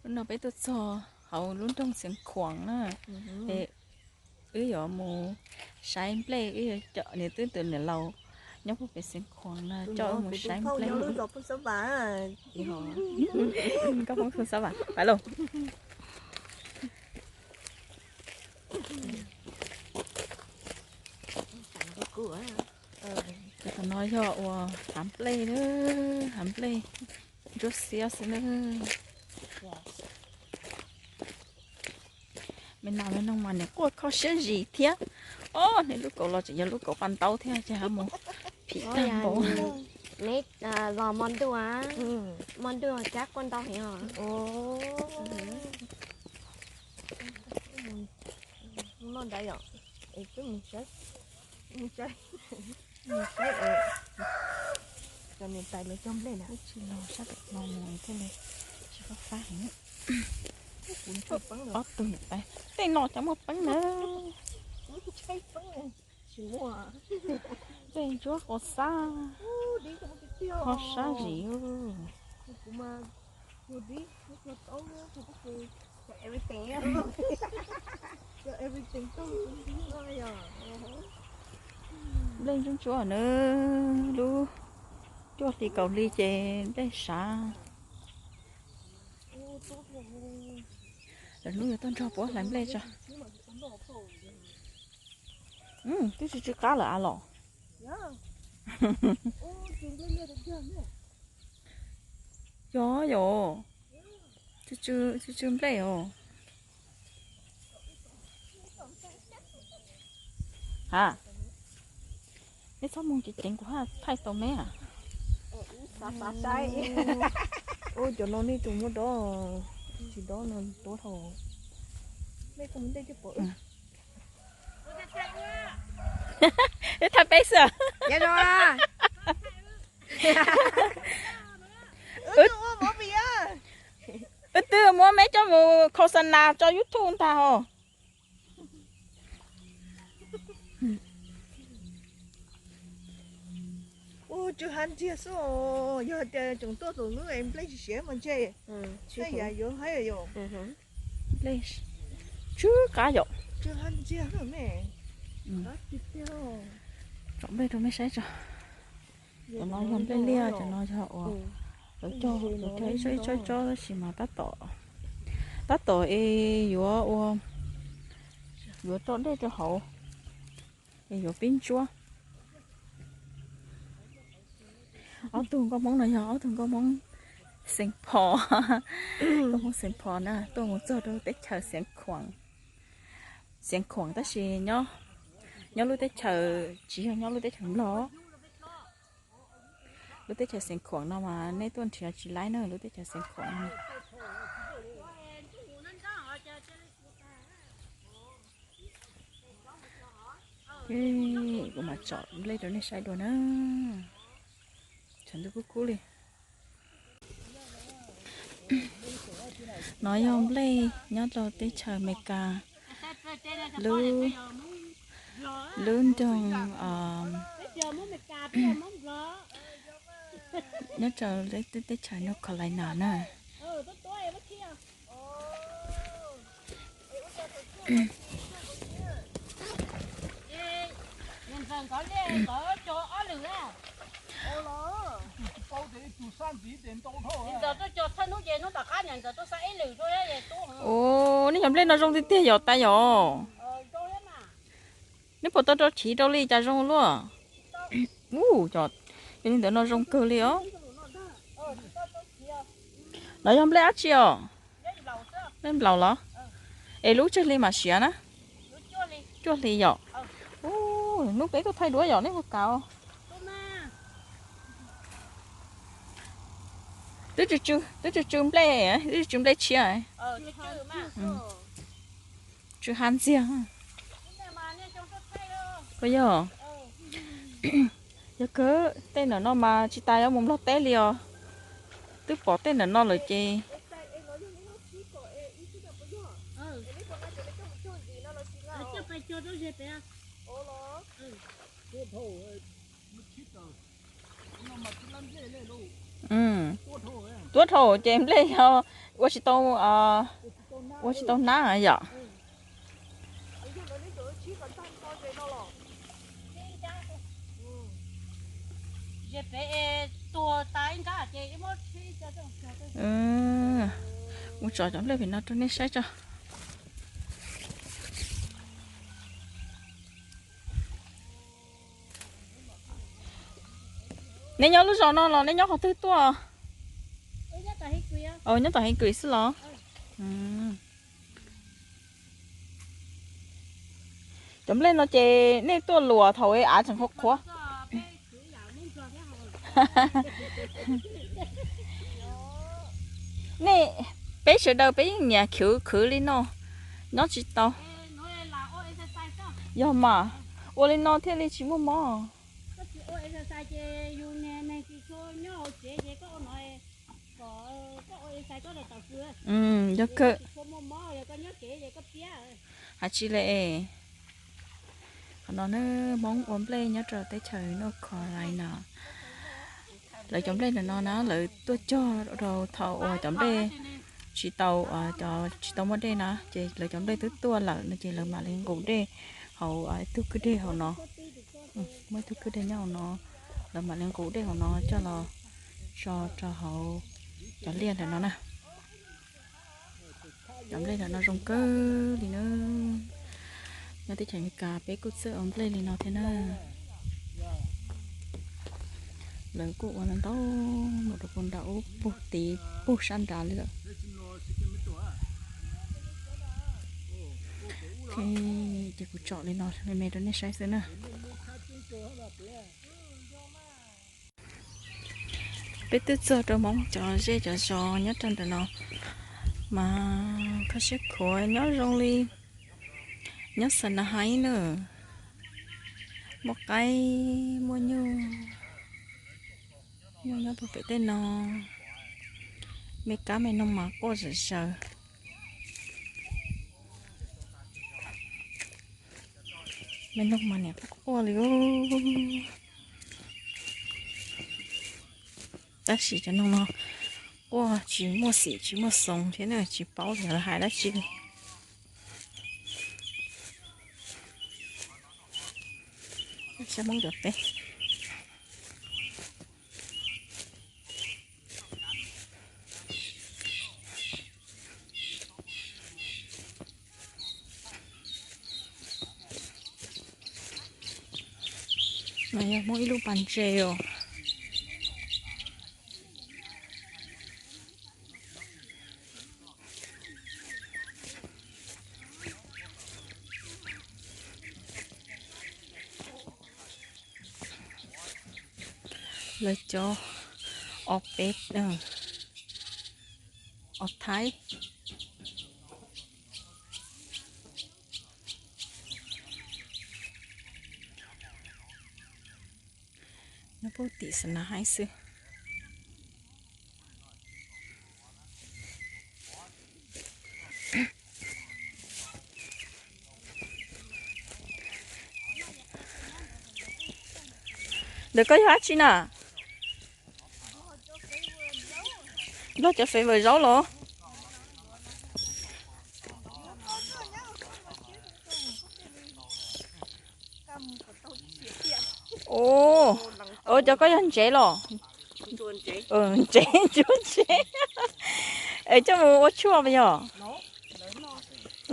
Hnub no peb tuaj txog hauv lub nroog Xeev Khuam na, es wb yuav mus saib nplej, wb yuav coj niam tub tus niam laus nyob puag pem Xeev Khuam na coj wb mus saib nplej. Koj phooj xab vam pab lauj. Cov no yog ua hav nplej, hav nplej ntsuab xiab xwb na. Me nas me noog mas niam quaj kho siab zis thiab. Ob, niag lub kaus los tseem yog lub kaus paj ntaub thiab ces ho mus phim tag npaum. Neb los hmo ntuj, hmo ntuj cab quaj ntau heev os. Noj ntawd yom, es twb mus saib, mus saib, mus saib cov niam tais lawv cog nplej na. Wb tsis los sab pem no mus thiaj li tsis fab fab heev. Ob tug niam tais, tej no cov muaj peeb na. Tej ntsuab qos xab, ho sab zis. Nplej ntsuab ntsuab na, lub cuaj hli kaum hli ces nplej sav. Lawv hnub yuav tuaj nrog puab hlais nplej tso. Twb tsw tsw qab lawm av los. Yog yom, tsw tsw nplej os. Ha, neb txhob mus ceev ceev kuv haj thaij tau neb. Ua cov no nej tus muab dob, tsis dob no tuab dhau. Thaij peb xwb. Wb twb muab meb coj mus khos xa nas tso YouTube ntag hos. Ua tsw hav ntxiag xwb os, yog tias tseem tuaj txog hnub es nplej tsis siav mas ntshe, ntshe yam yuav haib yom. Nplej tsw qab yom. Tsw hav ntxiag me. Tsom nplej rau mej saib tso. Cov no yog nplej liaj, cov no yog uas lawv cog, lawv cog ib tsob ib tsob ib tsob tab sis mas tab tom, tab tom es yuav ua, yuav tso dej rau hauv es yuav pib ntsuab. Ob tug nkauj Hmoob no yog ob tug nkauj Hmoob Xeev Phos, nkauj Hmoob Xeev Phos na tuaj mus txog rau teb chaws Xeev Khuam, Xeev Khuam tab sis nyob, nyob lub teb chaws tsis yog nyob lub teb chaws Nplog. Lub teb chaws Xeev Khuam no mas nej tuaj nrhiav tsis laib na, lub teb chaws Xeev Khuam no. Kuv mam tsom nplej rau nej saib dua na. Tshav ntuj kub kub li. No yog nplej nyob rau teb chaws Amelikas, lub, lub nroog, nyob rau teb chaws North Carolina na. Ua, nej cov nplej no zoo tiag tiag yom tais yom. Nej puas tau rau chiv rau li cas zoo luaj? Ua, cov, cov li ntawd no zoo kawg li os. No yog nplej dab tsi os? Nplej nplaum los? Es lub tsawg hli mam siav na? Cuaj hli yom. Hnub peb tuaj thaij duab yom, nej puas kam? Twb tsw tsw, twb tsw tsw nplej, twb tsw tsw nplej tshiab. Tsw hav ntxiag. Puas yog? Yog kawg, tej ntawm no mas tsis tas yuav mus Nplog teb li os. Twb pom tej ntawm no lawm ces. Tuab dhau ces nplej yog ua tsis tau, ua tsis tau hnab yom. Mus tso cov nplej pem no rau nej saib tso. Neb nyob lub zos no los neb nyob qhov twg tuaj? Nyob tom Hee Kis xwb los? Cov nplej no ces nej tuaj luas thaum av tseem qhuav qhuav. Nej, peb sawv daws peb yeej nyiam khwv khwv li no, nyob tsis tau. Yog mas, ua li no thiaj li tsis muaj mob. Yog kawg. Hais tsis li, qhov no ne, Hmoob ua nplej nyob rau teb chaws North Carolina. Lawv cov nplej ntawm no na lawv tuaj cog rau thaum uas cov nplej tsis tau, cov tsis tau muaj dej na ces lawv cov nplej twb tuaj lawm no ces lawv mam li nqus dej hauv ib tug kwj deg hauv no. Muaj ib tug kwj deg nyob hauv no, lawv mam li nqus dej hauv no coj los tso rau hauv cov liaj ntawm no na. Cov nplej ntawm no zoo kawg li na. Nyob teb chaws Amelikas peb kuj txawj ua nplej li no thiab na. Lawv kuj ua ntau ntau mus rau puag nram ub puag tid puag sab nrad li lawm. Ces kuv tsom li no me me rau nej saib xwb na. Peb twb txog rau Hmoob cov zej cov zos nyob rau ntawm no mas kho siab khuav nyob zoo li nyob Xas Nas Hais na. Muaj qaib muaj nyuj, nyuj nyob puag pem tej no. Me kab me noog mas quaj zom zaws. Me noog mas niam quaj quaj li. Tab sis cov noog no quaj tsis muaj xim tsis muaj xoo thiab na, tsis paub lawv hais dab tsi li. Saib Hmoob cov teb. No yog Hmoob ib lub pas ntses os. Lawv cov os peb, os Thaib. Nyob puag tim Xas Nas Hais xwb. Ntawm koj yog dab tsi na? Nplog cov fem vawm zaub los? Ua, cov koj yog ntsev los? Ntsev, ntsuab ntsev. Es coj mus ua tshuaj pas yog?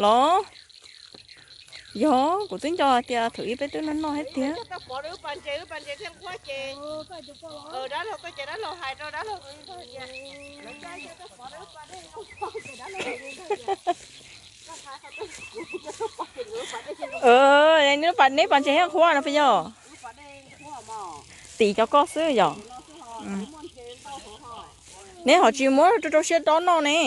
Los? Yog, kuv twb nco tias thaum ub peb twb noj noj thiab tiag. Neb pas ntses thiab qhuav no pas yog? Tim cov koj xwb yog? Neb ho tsis muab rau rau siab dob noj ne.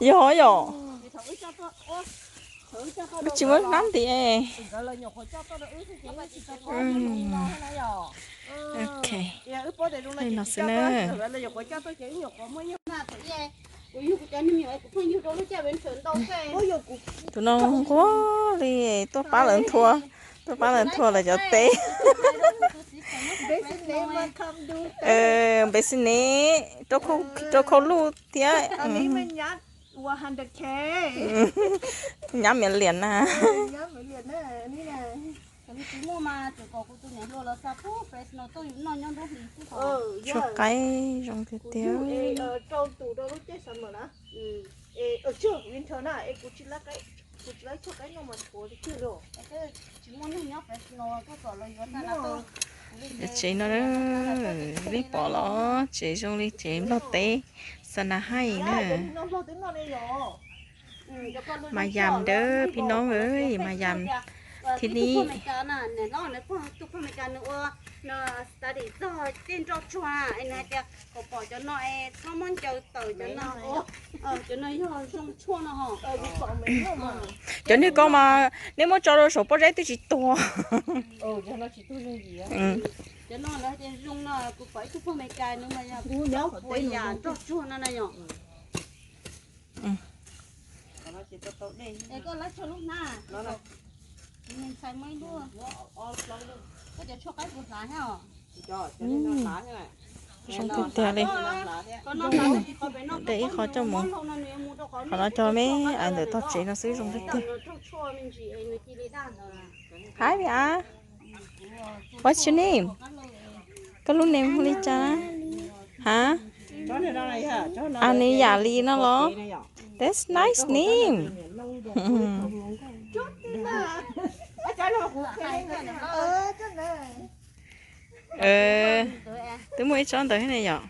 Yog yom. Tsis muab hnab nti. Ok, li no xwb na. Tus no nquag li tuaj pab lawv nthuav. Pab ntawd thuam lawv cov teb. Npe xis nes, rau khau luj thiab. Nyab miav liam na. Tshuaj qaib zoo tiag tiag. Tsev no, peb pom los tsev zoo li tsev Nplog teb, xa na haij na. Mas yam dawb pib noob, mas yam thib nib. Cov niag ko mas nej muab tso rau saum pob zeb twb tsis tuag. Zoo tiag tiag li. De ib qho coj mus, qhov no cog me ais ntawm tog tsev no xwb zoo tiag tiag. Hi, Mia. What's your name? Koj lub name hu li cas na? Hab? Anws Yam Li no los? That's nice name. Twb muaj ib tsob ntawd thiab ne yom.